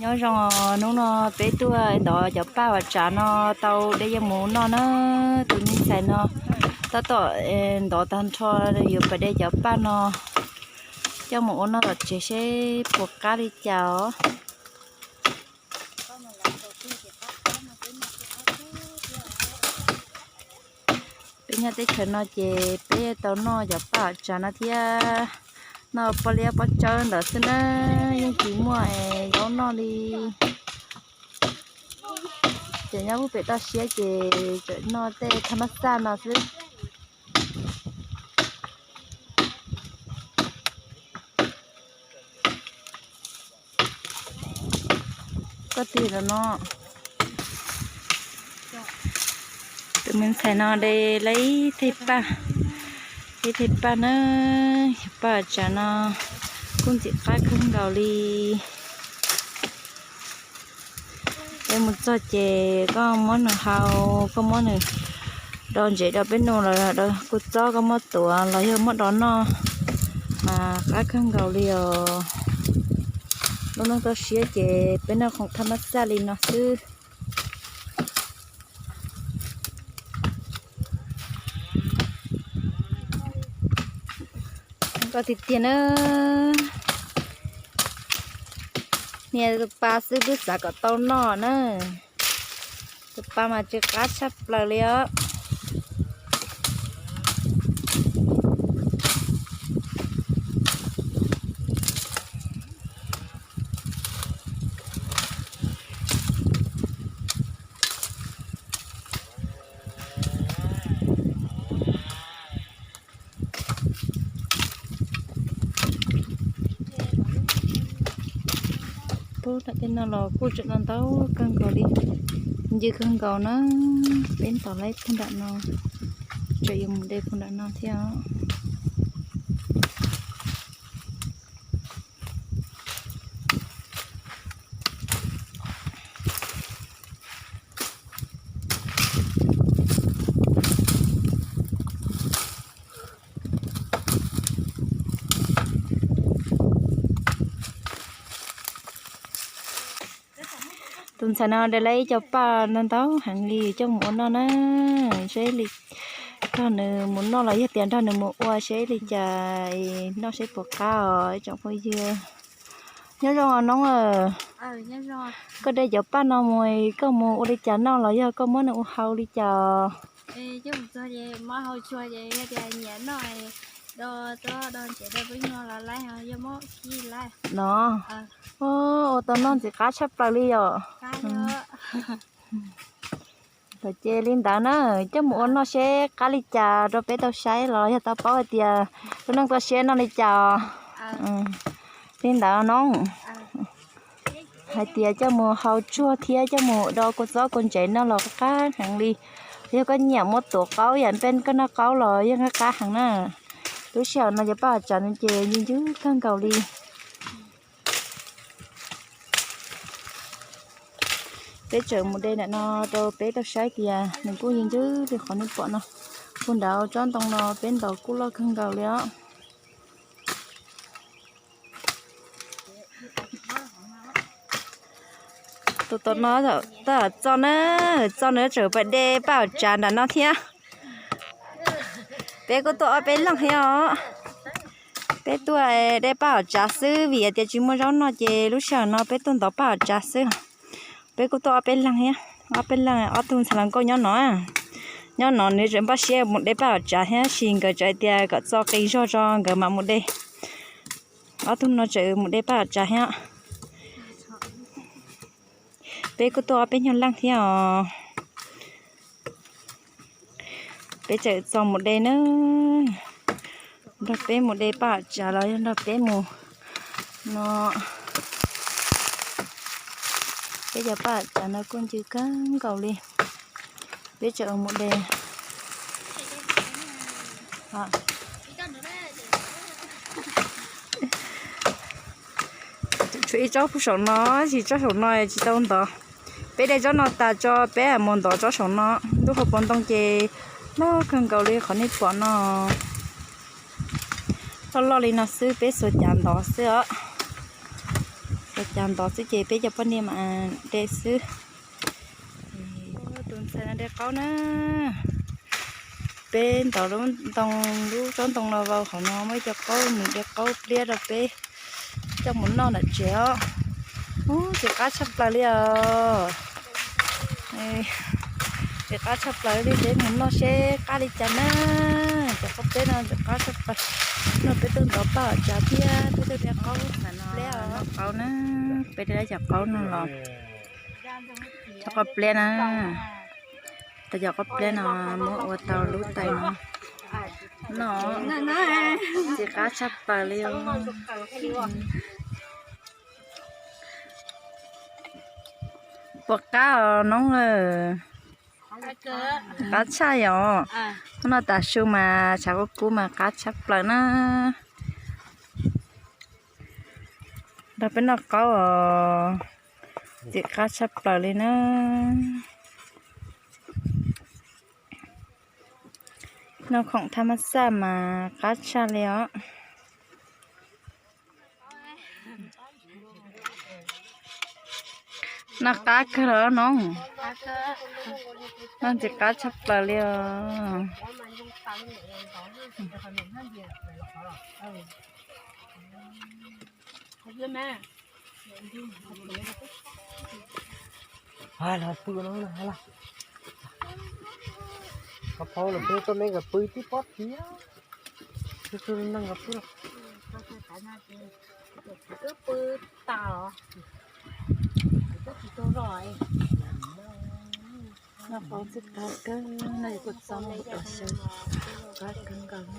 Nyob zoo, hnub no peb tuaj ntov cov paj uas tsav no tau de yuav mus noj na. Tus me ntxhais no tab tom ntov tag nrho yuav pas de cov paj no coj mus ua noj tom tsev seb puas qab li cas os. Peb nyob teb chaws no ces peb tau noj cov paj uas tsav no thiab, noj poj liab poj tsawb ntawd xwb na, yeej tsis muaj zaub noj li. Ces nyob pem toj siab ces tseem noj tej thaj mab xaj no xwb. Koj tig los no. Tus me ntxhais no de lawm ib thej paj, ib thej paj na, paj tsav no kuj ntxim qab kawg nkaus li. Peb mus txog ces koj muab nws hau, koj muab nws do ntsev rau peb noj los kuj txob, koj muab tuav los yog muab do noj mas qab kawg nkaus li os. Lub neej toj siab ces peb noj khoom thaj mab xaj li no xwb. Koj tiag tiag na, niag tus pa xwb twb xav kom tau noj na. Tus pa mas tsw qab tshaj plaws li os. Pub nram tej no los kuj tseem no ntau kawg nkaus li, ncw kawg nkaus na. Peb ntov laib pug nram no, tseem yuav mus de pug nram no thiab. Tus ntxhais no de lawm ib co paj ntau ntau heev li coj mus ua noj na. Seb li nrog nws mus noj los yog tias nrog nws mus ua seb li cas noj seb puas qab os ib tsoom phooj ywg. Nyob zoo os noob. Koj de cov paj no mus koj mus ua li cas noj los yog koj muab nws ua hau li cas? No, ua tau noj ntxim qab tshaj plaws li yom. Ces li ntawd na, coj mus ua noj seb qab li cas rau peb tau saib los yog tau paub hais tias lub neej toj siab noj li cas. Li ntawd no, hais tias coj mus hau tsuag thiab coj mus do kua txob kua ntsev noj los qab heev li. Yog koj nyiam muab tuav qaub yam peb koj noj qaub los yeej qab heev na. Lub sij hawm no cov paj tsav no ces ncw ncw kawg nkaus li. Peb tseem mus de ntawm no rau peb tau saib tias nws kuj ncw ncw li qhov nej pom no. Puag nrad tsob ntoo no peb ntov kuj loj kawg nkaus li os. Tus tom no tab tom txo na, txo nws tseem pais de paj hauv tsav nram no thiab. Peb kuj tuaj ob peb leeg thiab os. Peb tuaj de paj hauv tsav xwb vim tias tsis muaj zaub noj ces lub sij hawm no peb tuaj ntov paj hauv tsav xwb. Peb kuj tuaj ob peb leeg thiab, ob peb leeg, ob tug ntxhais hluas nkauj nyob no. Nyob no nws tseem npaj siab mus de paj hauv tsav thiab sis nkawd tseem hais tias kom txo qis zog tso nkawd mam mus de. Ob tug no tseem mus de paj hauv tsav thiab. Peb kuj tuaj ob peb nyuag leej thiab os. Peb tseem txo mus de na, nrog peb mus de paj hauv tsav los yog nrog peb mus no. Peb cov paj hauv tsav no kuj ncw kawg nkaus li. Peb tseem mus de. Tshuav ib tsob puag saum no, tsis tsob saum no tsis tau ntov. Peb de tsob no tas tso peb mus ntov tsob saum no. Ntuj hauv paus ntoo ces loj kawg nkaus li qhov nej pom no. Loj loj li no xwb peb xuas cav ntov xwb os. Cas ntov xwb ces peb cov poj niam mas de xwb. Tus ntxhais no de qaub na. Peb ntov lub ntoo, lub tsob ntoo no vau hauv no muaj ib co qaub, nws de qaub pliab rau peb coj mus noj nram tsev os. Ub, txiv qab tshaj plaws li os. Txiv qab tshaj plaws li, peb mus noj seb qab li cas na. Cov qaub pliab no txiv qab tshaj plaws. No peb tuaj ntov paj tsav thiab peb tuaj de qaub pliab os, qaub na. Peb de cov qaub no los, cov qaub pliab na. Tau cov qaub pliab no muab ua tau lub tais no noj, txiv qab tshaj plaws li os. Puas qab os noob? Qab tshaj yom. Hnub no tav su mas tshav kub kub mas qab tshaj plaws na. Nrog peb noj qaub os, txiv qab tshaj plaws li na. Noj khoom thaj mab xaj mas qab tshaj li os. Noj qab kawg los noob. Noj txiv qab tshaj plaws li os. Los pw no, koj phau los pw, tuaj me nkawd pw tib pob thiab. Tus tus neeg nkawd pw. Wb pw tas os. Wb tsis tau zog. Noj qaub txog qab kawg, no yog kuv txog no kuv xav qab kawg nkaus.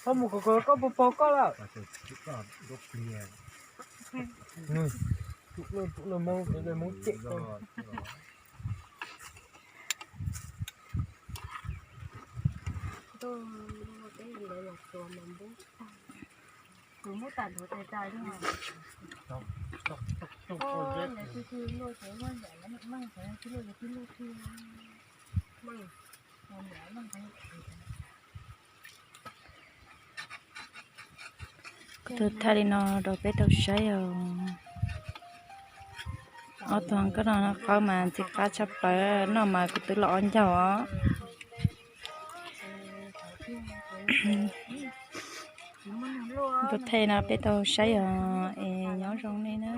Koj mus kom koj puas pog koj lawm? Tus no mus tus no mus cem koj. Kuv muab tas ntuav tais tais li. Kuv tus thaij li no rau peb tau saib os. Ob tug koj no noj qaub mas ntxim qab tshaj plaws, noj mas kuv twb los ob ncaug os. Tus thaij no peb tau saib os, es nyob zoo nej na.